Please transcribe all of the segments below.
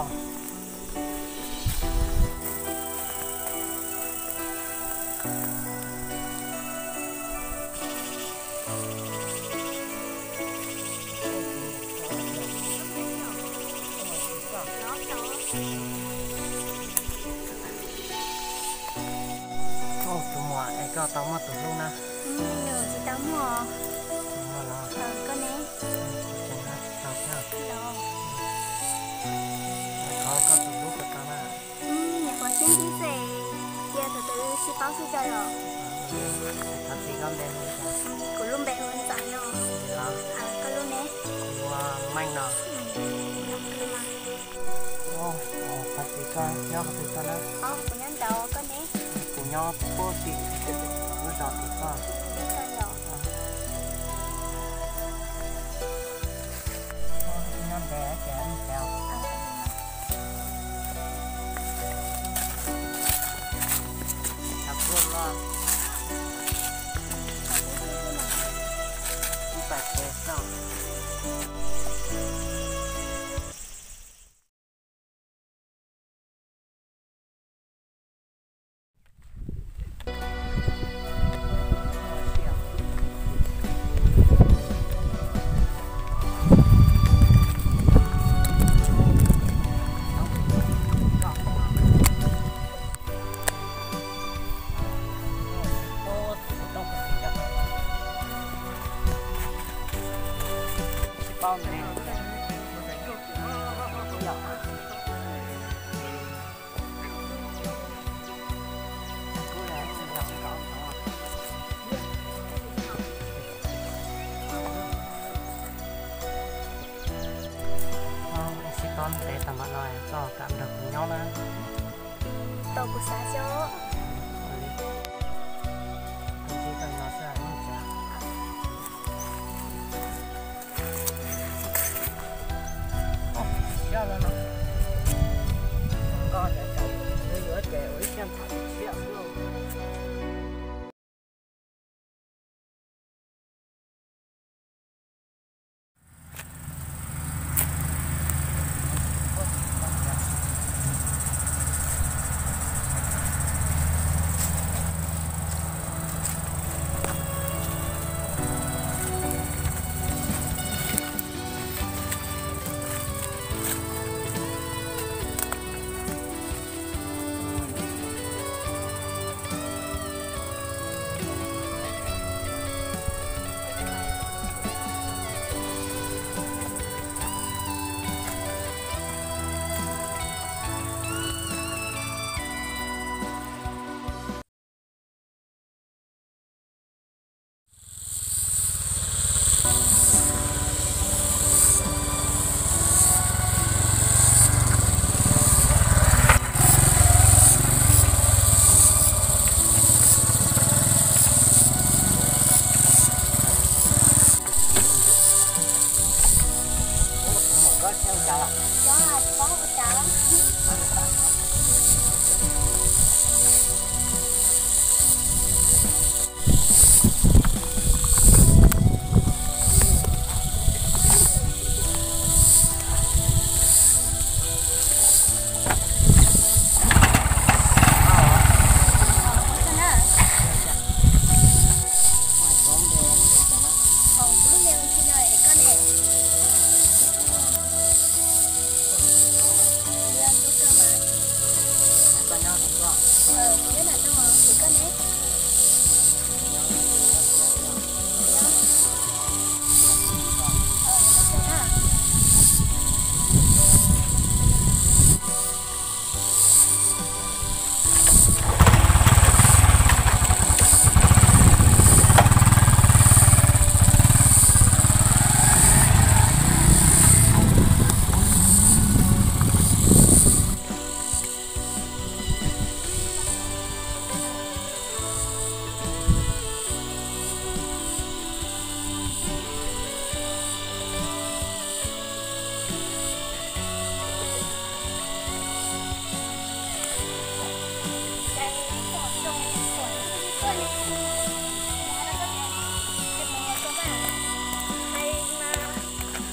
Tus muam es koj tau muaj tus hlub na? Nws tsis tau muaj. Tsis muaj los? Koj ne? Tau thiab. Thov koj tus hlub puas tau na? Nyuam qhuav sib ntsib xwb, cia tus twg sib paub xwb tso yom. Thov txim, koj npe hu li cas? Kuv lub npe hu Ntxawm no. Koj lub ne? Kuv hu Meej no. Thov txim, koj nyob qhov twg koj na? Kuv nyob nraud, koj ne? Kuv nyob puag tim lub zos tim koj. Nyob ntev ces ntev. Txhob pluag los. Ib pais pes xauj. Sib pab ntev tau npaum no, koj kam nrog kuv nyob na. Tau, kuv xav xyov. Tus ntsib tau no xwb, nyob tsev. Siab no no. Nkoj ces yuav ces ua ib siab nthav tus tshiab xwb lauj.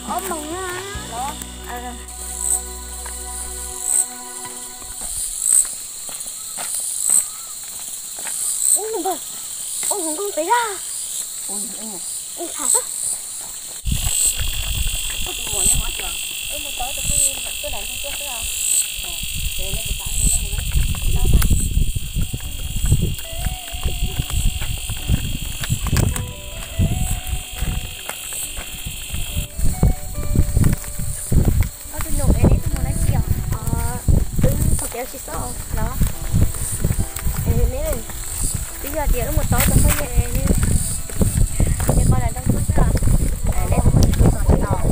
Ob moos no. Yog. Ui, ib mus. Ib tham xwb. Tus muam neb hov tias wb mus tau tus phooj ywg tuaj daim ntawd tuaj xwb os. Ob tug nus es neb tus mus dab tsi os? Wb txog kev tsis txog los. Es neb, twb yog tias wb mus tau tus phooj ywg es neb, neb qhov daim ntawd tuaj xwb os. Neb tus phooj ywg tuaj txog thiab los?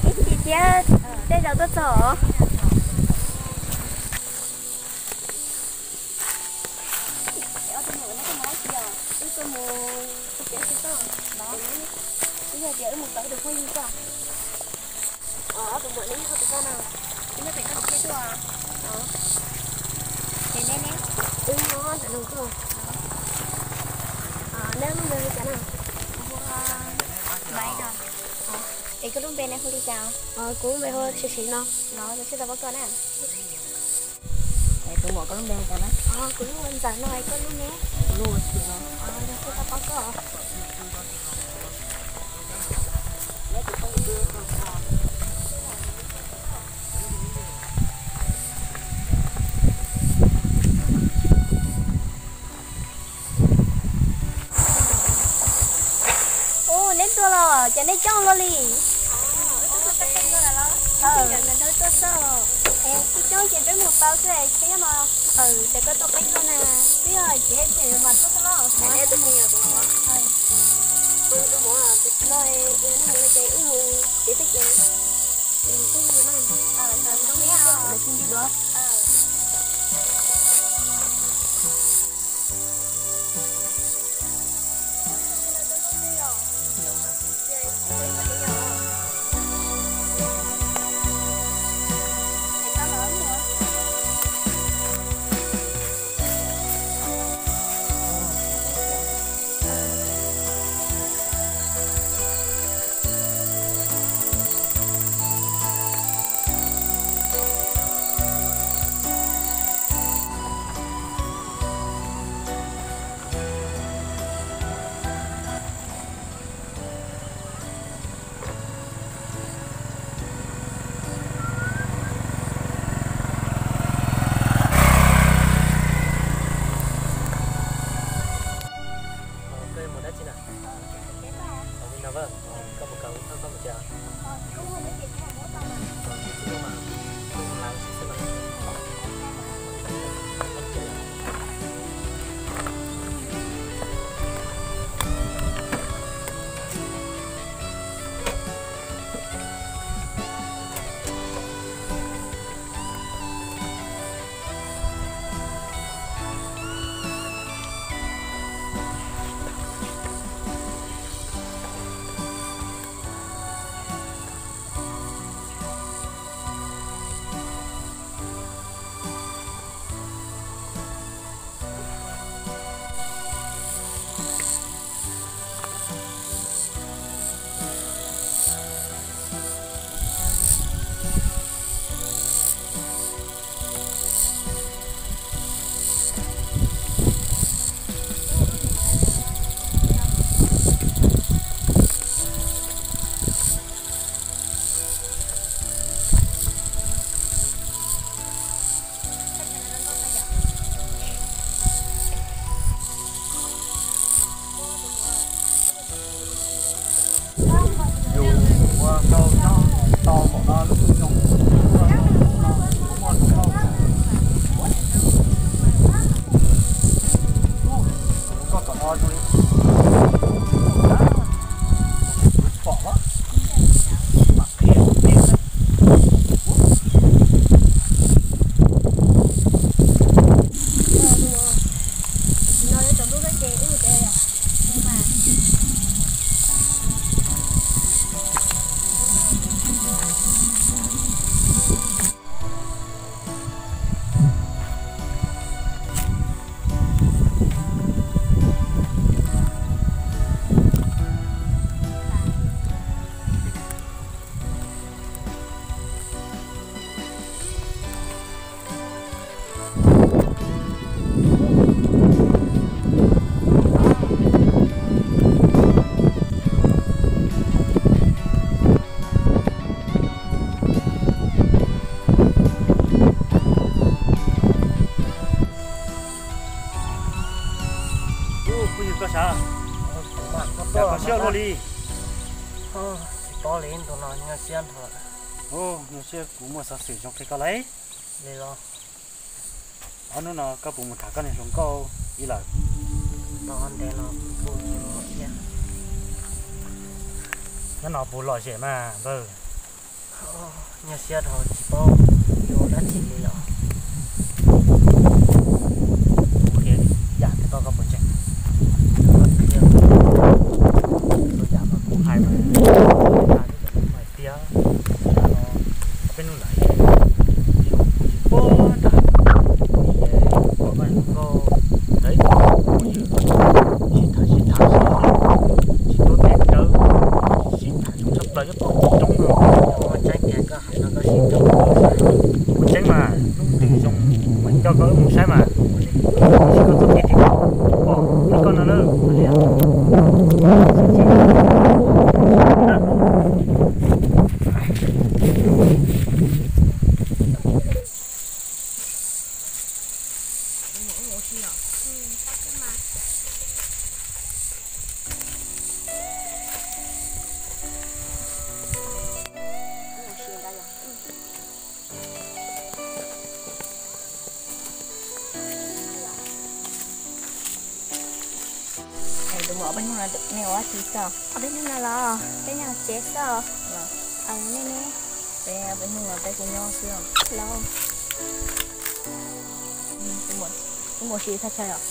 Ib chim thiab, tej zaum tuaj txog. Es ob tug nus, neb tuaj mus dab tsi os? Wb tuaj mus txog kev tsis txog los. Twb yog tias wb mus tau tus phooj ywg tuaj. Ob tug muam, neb nyob qhov twg tuaj no? Wb nyob pem toj siab tuaj. Ces neb ne? Wb nyob ntawm no tuaj. Neb lub npe hu li cas na? Kuv hu Maiv no. Es koj lub npe ne hu li cas? Kuv lub npe hu Siv Siv no. No, tus tshiab tau pab koj na. Es tus muam, koj lub npe hu cas na? Kuv lub hu Ntxawm no, es koj lub ne? Kuv lub hu Xwm no. Yog koj tau pab koj. Ub, neb tuaj los ces neb coob luaj li. Tuaj xwb. Es coob ces peb mus tau xwb es nyob no. Ces koj tuaj peb tuaj na. Twb yog ces ces mas tuaj xwb los. Tus muam, tus muam, ces wb mus ces twb ces. Koj mus dab tsi na? Li no, koj mus kawm ib thaj koj mus tsev. Yus ua tau nyob tau npaum no lub xyoo, no muaj ntau. Koj kom o zoo li pom los mam qhia. Cas koj siab luaj li? Tsis paub li, ntu no nyuaj siab nrho. Nyuaj siab, kuv muaj xov xwm zoo qhia koj lauj. Li los? Ob hnub no koj puas mus tham koj niag hluas nkauj ib lawm? Tau ntev no kuv kuj tsis mus thiab. Nyob no puas lom zem mas npawg? Nyuaj siab dhau tsis paub yuav ua dab tsi li los. Kuv qhia yam twg koj, koj puas ntseeg? Koj qhia txhua yam mas kuv hais mas hais tiag. Tam no peb hnub lawm, kuv tsis paub nrog kuv pom koj hluas nkauj ntawd ib tug phooj ywg, sib tham sib tham sib tham, tsis tub tes dawb, sib tham zoo tshaj plaws ib qho tsis coob no. Ua tseeb tiag koj hais no koj sib coob. Ua tseeb mas hnub twg zoo mas coj koj wb mus saib mas. Tab sis koj txhob tig tig pom ib koj no na. Tus muam, ob peb hnub no nej ua dab tsi xwb? Ob peb hnub no los peb nyob tsev xwb. Nej ne? Peb ob peb hnub no peb kuj nyob xwb los. Tus muam, sim thaj chaw os.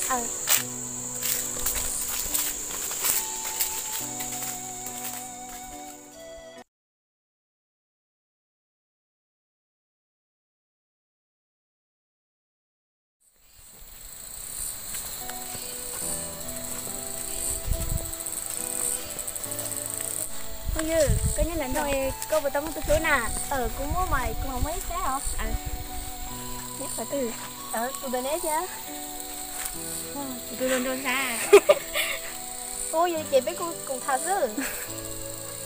Phooj ywg, koj nyob ntawm no koj puas tau muaj tus hlub na? Kuv muaj mas, kuv mam muab ib sab os. Nyob qhov twg? Tus ntawm no thiab. Tus nrau nrau ntag. Ua yog ces peb kuj koom tham xwb.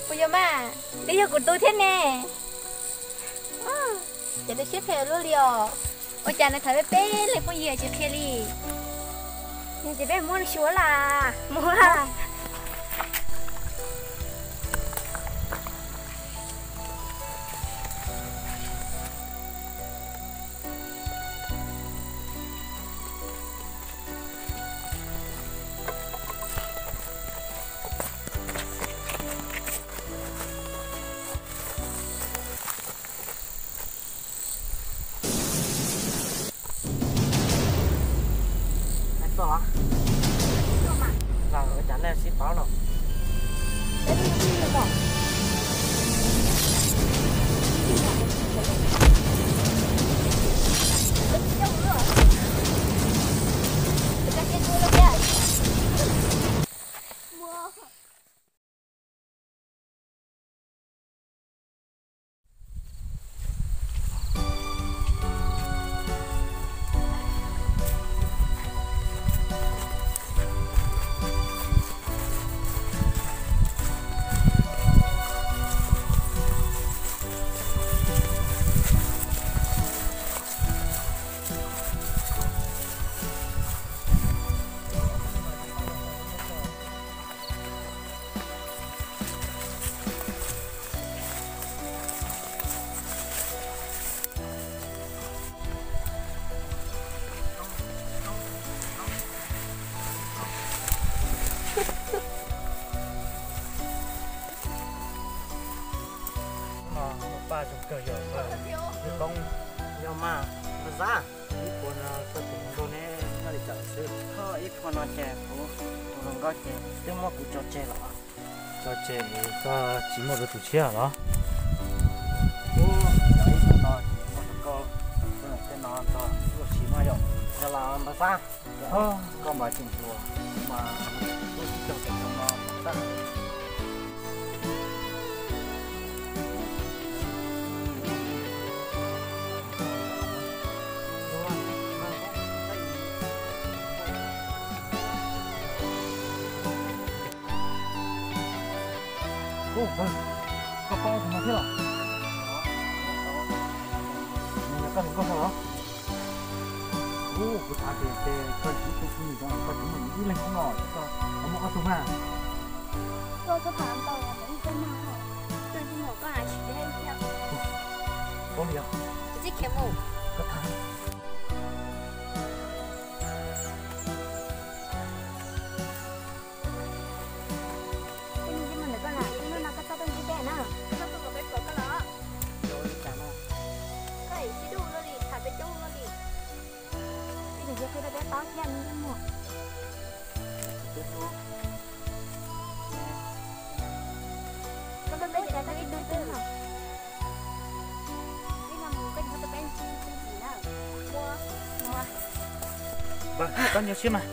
Puas yog mas? Twb yog kuv tus thiab ne. Ces twb siab phem luaj li os. Ua cas nws tham peb peb leeg phooj ywg tsis qhia li? Ces peb muab xyuas las mus. Tuaj los? Los ua cas nej sib paub no? Hnub no muaj paj zoo kawg yog, yog mas, npawg Xab, ib puas no koj tus hluas nkauj neb nyob li cas xwb? Ib puas no ces kuv tus hluas nkauj ces twb muab kuv tso tseg lawm. Tso tseg es koj tsis muaj tus tshiab los? Ub, yog ib hnub no ces muaj hluas nkauj tuaj tej no nrog ua si mas yog, yog los npawg Xab? Koj mas tseem hluas mas kuj tsis tau tau no tag. Ub, koj paub tus no thiab los? Nws yog koj hluas nkauj no los? Ub, kuv xav tias ces koj tsis tu phooj ywg zoo, koj tsis muaj ib leeg hoob los, koj muaj ob tug mas. Koj txhob tham ntau, koj tsis tau mag, koj tsis tau mag thiab. Koj tham. Koj mus ntawm koj na, hnub no koj txhob tuaj ntsib peb na. Koj txhob tuaj kom peb pom koj los. Koj sib dub luaj li, tham peb coob luaj li. Ib tug txiv qhia rau peb paub thiab, me tub muam. Koj tuaj peb ces koj ib tug twg no? Ib no mus koj tsis txhob tuaj peb ntsis na. Koj nyuaj siab mas.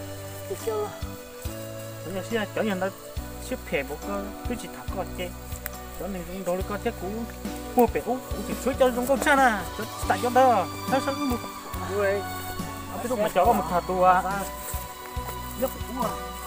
Koj nyuaj siab, cov yawg ntawd siab phem npaum koj twb tsis tham koj ces cov neeg zoo nraug li koj thiab kuv puag pem ub kuv tseem tshuav cov zoo nkauj tshaj na, cov tsis tas cov ntawd, sawv sawv wb mus. Peb tuaj mas cov koj mus tham tus, nyob kuv